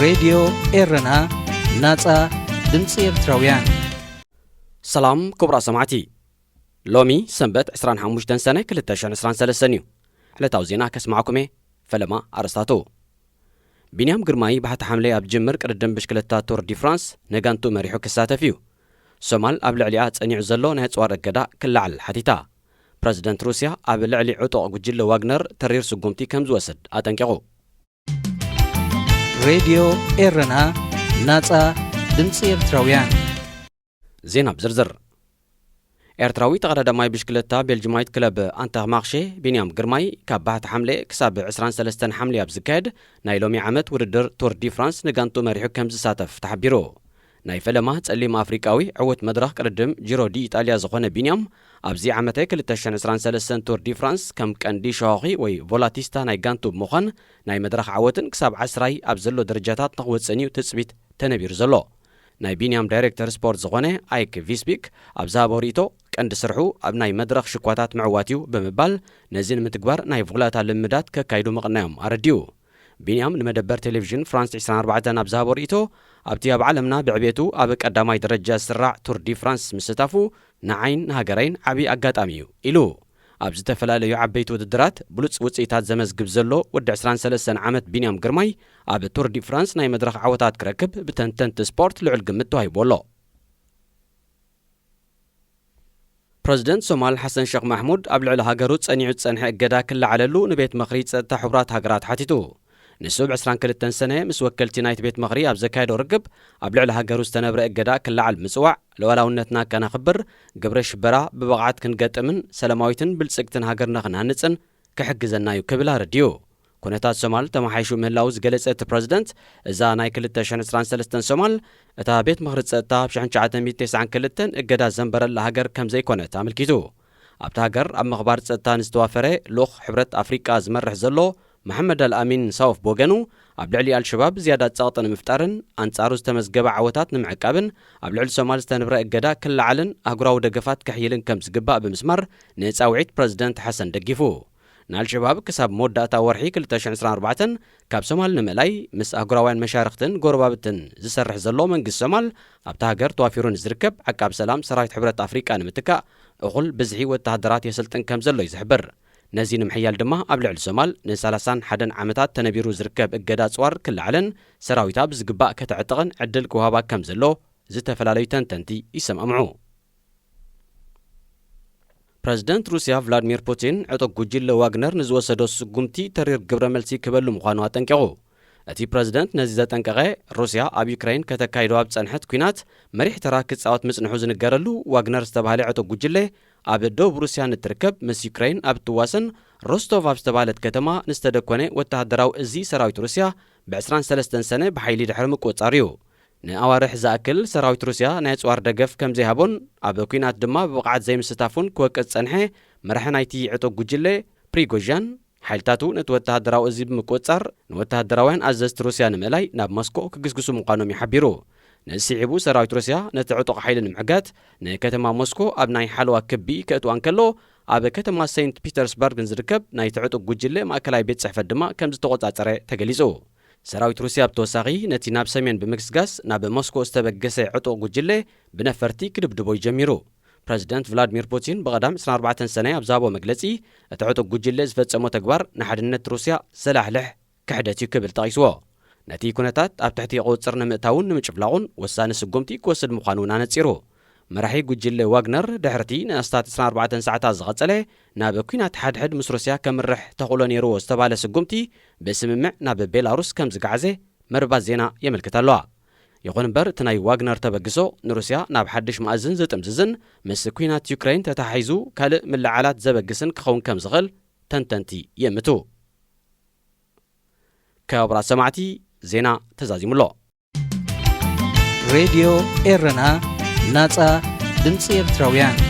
ሬድዮ ኤረና፣ ናጻ ድምጺ ኤርትራውያን። ሰላም ክቡራት ሰማዕቲ፣ ሎሚ ሰንበት ዕስራን ሓሙሽተን ሰነ ክልተ ሽሕን ዕስራን ሰለስተን እዩ። ዕለታዊ ዜና ከስማዕኩም እየ። ፈለማ ኣርእስታቱ። ቢንያም ግርማይ ባሕቲ ሓምለ ኣብ ጅምር ቅድድም ብሽክለታ ቱር ዲ ፍራንስ ንጋንቱ መሪሑ ክሳተፍ እዩ። ሶማል ኣብ ልዕሊኣ ጸኒዑ ዘሎ ናይ ኣጽዋር እገዳ ክለዓል ሓቲታ። ፕረዚደንት ሩስያ ኣብ ልዕሊ ዕጡቕ ጉጅለ ዋግነር ተሪር ስጉምቲ ከም ዝወስድ ኣጠንቂቑ። ሬድዮ ኤረና፣ ናጻ ድምጺ ኤርትራውያን። ዜና ብዝርዝር። ኤርትራዊ ተቐዳዳማይ ብሽክለታ ቤልጅማዊት ክለብ ኣንተርማርሼ ቢንያም ግርማይ ካብ ባሕቲ ሓምሌ ክሳብ ዕስራን ሰለስተን ሓምሌ ኣብ ዝካየድ ናይ ሎሚ ዓመት ውድድር ቱር ዲ ፍራንስ ንጋንቱ መሪሑ ከም ዝሳተፍ ተሓቢሩ። ናይ ፈለማ ጸሊም ኣፍሪቃዊ ዕዉት መድረኽ ቅድድም ጂሮ ዲ ኢጣልያ ዝኾነ ቢንያም፣ ኣብዚ ዓመተ ክልተ ሽሕን ዕስራን ሰለስተን ቱር ዲ ፍራንስ ከም ቀንዲ ሸኾኺ ወይ ቮላቲስታ ናይ ጋንቱ ብምዃን ናይ መድረኽ ዓወትን ክሳብ ዓስራይ ኣብ ዘሎ ደረጃታት ንኽወጽእን እዩ ትጽቢት ተነቢሩ ዘሎ። ናይ ቢንያም ዳይሬክተር ስፖርት ዝኾነ ኣይክ ቪስቢክ ኣብ ዝሃቦ ርእይቶ፣ ቀንዲ ስርሑ ኣብ ናይ መድረኽ ሽኳታት ምዕዋት እዩ ብምባል፣ ነዚ ንምትግባር ናይ ቮላታ ልምዳት ከካይዱ ምቕናዮም ኣረዲኡ። ቢንያም ንመደበር ቴሌቪዥን ፍራንስ ዕስራን ኣርባዕተን ኣብ ዝሃቦ ርእይቶ፣ ኣብቲ ኣብ ዓለምና ብዕቤቱ ኣብ ቀዳማይ ደረጃ ዝስራዕ ቱር ዲ ፍራንስ ምስታፉ ንዓይን ንሃገረይን ዓቢ ኣጋጣሚ እዩ ኢሉ። ኣብ ዝተፈላለዩ ዓበይቲ ውድድራት ብሉጽ ውጽኢታት ዘመዝግብ ዘሎ ወዲ ዕስራን ሰለስተን ዓመት ቢንያም ግርማይ፣ ኣብ ቱር ዲ ፍራንስ ናይ መድረኽ ዓወታት ክረክብ ብተንተንቲ ስፖርት ልዑል ግምት ተዋሂቡ ኣሎ። ፕረዚደንት ሶማል ሓሰን ሸኽ ማሕሙድ ኣብ ልዕሊ ሃገሩ ጸኒዑ ዝጸንሐ እገዳ ክለዓለሉ ንቤት ምኽሪ ጸጥታ ሕቡራት ሃገራት ሓቲቱ። ንሱ ብ ዕስራን ክልተን ሰነ ምስ ወከልቲ ናይቲ ቤት ምኽሪ ኣብ ዘካየዶ ርክብ፣ ኣብ ልዕሊ ሃገሩ ዝተነብረ እገዳ ክለዓል ምጽዋዕ፣ ሉዓላውነትና ከነኽብር፣ ግብረ ሽበራ ብብቕዓት ክንገጥምን ሰላማዊትን ብልጽግትን ሃገርና ክንሃንጽን ክሕግዘና እዩ ክብል ኣረዲኡ። ኩነታት ሶማል ተመሓይሹ ምህላዉ ዝገለጸ እቲ ፕረዚደንት፣ እዛ ናይ ክልተ ሽሕን ዕስራን ሰለስተን ሶማል፣ እታ ቤት ምኽሪ ጸጥታ ኣብ ሽሕን ትሽዓተ ሚእትን ተስዓን ክልተን እገዳ ዘንበረላ ሃገር ከም ዘይኮነት ኣመልኪቱ። ኣብታ ሃገር ኣብ ምኽባር ጸጥታ ንዝተዋፈረ ልኡኽ ሕብረት ኣፍሪቃ ዝመርሕ ዘሎ መሓመድ ኣልኣሚን ሳውፍ ብወገኑ፣ ኣብ ልዕሊ ኣልሸባብ ዝያዳ ጸቕጢ ንምፍጣርን ኣንጻሩ ዝተመዝገበ ዓወታት ንምዕቃብን፣ ኣብ ልዕሊ ሶማል ዝተንብረ እገዳ ክለዓልን ኣህጉራዊ ደገፋት ክሕይልን ከም ዝግባእ ብምስማር፣ ንጻውዒት ፕረዚደንት ሓሰን ደጊፉ። ንኣልሸባብ ክሳብ መወዳእታ ወርሒ ክልተ ሽሕን ዕስራን ኣርባዕተን ካብ ሶማል ንምእላይ፣ ምስ ኣህጉራውያን መሻርኽትን ጎረባብትን ዝሰርሕ ዘሎ መንግስቲ ሶማል፣ ኣብታ ሃገር ተዋፊሩ ንዝርከብ ዓቃብ ሰላም ሰራዊት ሕብረት ኣፍሪቃ ንምትካእ፣ እኹል ብዝሒ ወተሃደራት የሰልጥን ከም ዘሎ እዩ ዝሕብር። ነዚ ንምሕያል ድማ፣ ኣብ ልዕሊ ሶማል ንሰላሳን ሓደን ዓመታት ተነቢሩ ዝርከብ እገዳ ኣጽዋር ክለዓልን ሰራዊታ ብዝግባእ ከተዕጥቕን ዕድል ክወሃባ ከም ዘሎ ዝተፈላለዩ ተንተንቲ ይሰማምዑ። ፕረዚደንት ሩስያ ቭላድሚር ፑቲን፣ ዕጡቕ ጉጅለ ዋግነር ንዝወሰዶ ስጉምቲ ተሪር ግብረ መልሲ ክህበሉ ምዃኑ ኣጠንቂቑ። እቲ ፕረዚደንት ነዚ ዘጠንቀቐ፣ ሩስያ ኣብ ዩክሬን ከተካይዶ ኣብ ጸንሐት ኲናት መሪሕ ተራ ክጻወት ምጽንሑ ዝንገረሉ ዋግነር ዝተባህለ ዕጡቕ ጉጅለ፣ ኣብ ደቡብ ሩስያ ንትርከብ ምስ ዩክሬን ኣብ እትዋሰን ሮስቶቭ ኣብ ዝተባህለት ከተማ ንዝተደኮነ ወተሃደራዊ እዚ ሰራዊት ሩስያ ብ ዕስራን ሰለስተን ሰነ ብሓይሊ ድሕሪ ምቁጽጻር እዩ። ንኣዋርሕ ዝኣክል ሰራዊት ሩስያ ናይ ኣጽዋር ደገፍ ከም ዘይሃቦን ኣብ ኲናት ድማ ብብቕዓት ዘይምስታፉን ክወቅስ ዝጸንሐ መራሒ ናይቲ ዕጡቕ ጉጅለ ፕሪጎዥያን፣ ሓይልታቱ ነቲ ወተሃደራዊ እዚ ብምቁጽጻር፣ ንወተሃደራውያን ኣዘዝቲ ሩስያ ንምእላይ ናብ ሞስኮ ክግስግሱ ምዃኖም እዩ ሓቢሩ። ነዚ ስዒቡ ሰራዊት ሩስያ ነቲ ዕጡቕ ሓይሊ ንምዕጋት ንከተማ ሞስኮ ኣብ ናይ ሓለዋ ክቢ ከእትዋ እንከሎ፣ ኣብ ከተማ ሴንት ፒተርስበርግ ንዝርከብ ናይቲ ዕጡቕ ጉጅለ ማእከላይ ቤት ጽሕፈት ድማ ከም ዝተቖጻጸረ ተገሊጹ። ሰራዊት ሩስያ ብተወሳኺ ነቲ ናብ ሰሜን ብምግስጋስ ናብ ሞስኮ ዝተበገሰ ዕጡቕ ጉጅለ ብነፈርቲ ክድብድቦ እዩ ጀሚሩ። ፕረዚደንት ቭላድሚር ፑቲን ብቐዳም ዕስራን ኣርባዕተን ሰነ ኣብ ዝሃቦ መግለጺ፣ እቲ ዕጡቕ ጉጅለ ዝፈጸሞ ተግባር ንሓድነት ሩስያ ዘላሕልሕ ክሕደት እዩ ክብል ጠቒስዎ። ነቲ ኩነታት ኣብ ትሕቲ ቁጽጽር ንምእታውን ንምጭፍላቑን ወሳኒ ስጉምቲ ክወስድ ምዃኑ እውን ኣነጺሩ። መራሒ ጉጅለ ዋግነር ድሕርቲ ንኣስታት ዕስራን ኣርባዕተን ሰዓታት ዝቐጸለ ናብ ኲናት ሓድሕድ ምስ ሩስያ ከምርሕ ተኽእሎ ነይርዎ ዝተባህለ ስጉምቲ ብስምምዕ ናብ ቤላሩስ ከም ዝገዓዘ መርባት ዜና የመልክት ኣለዋ። ይኹን እምበር፣ እቲ ናይ ዋግነር ተበግሶ ንሩስያ ናብ ሓድሽ መኣዝን ዝጥምዝዝን ምስ ኲናት ዩክሬን ተተሓሒዙ ካልእ ምልዕዓላት ዘበግስን ክኸውን ከም ዝኽእል ተንተንቲ ይእምቱ። ክቡራት ሰማዕቲ፣ ዜና ተዛዚሙ ኣሎ። ሬድዮ ኤረና፣ ናጻ ድምጺ ኤርትራውያን።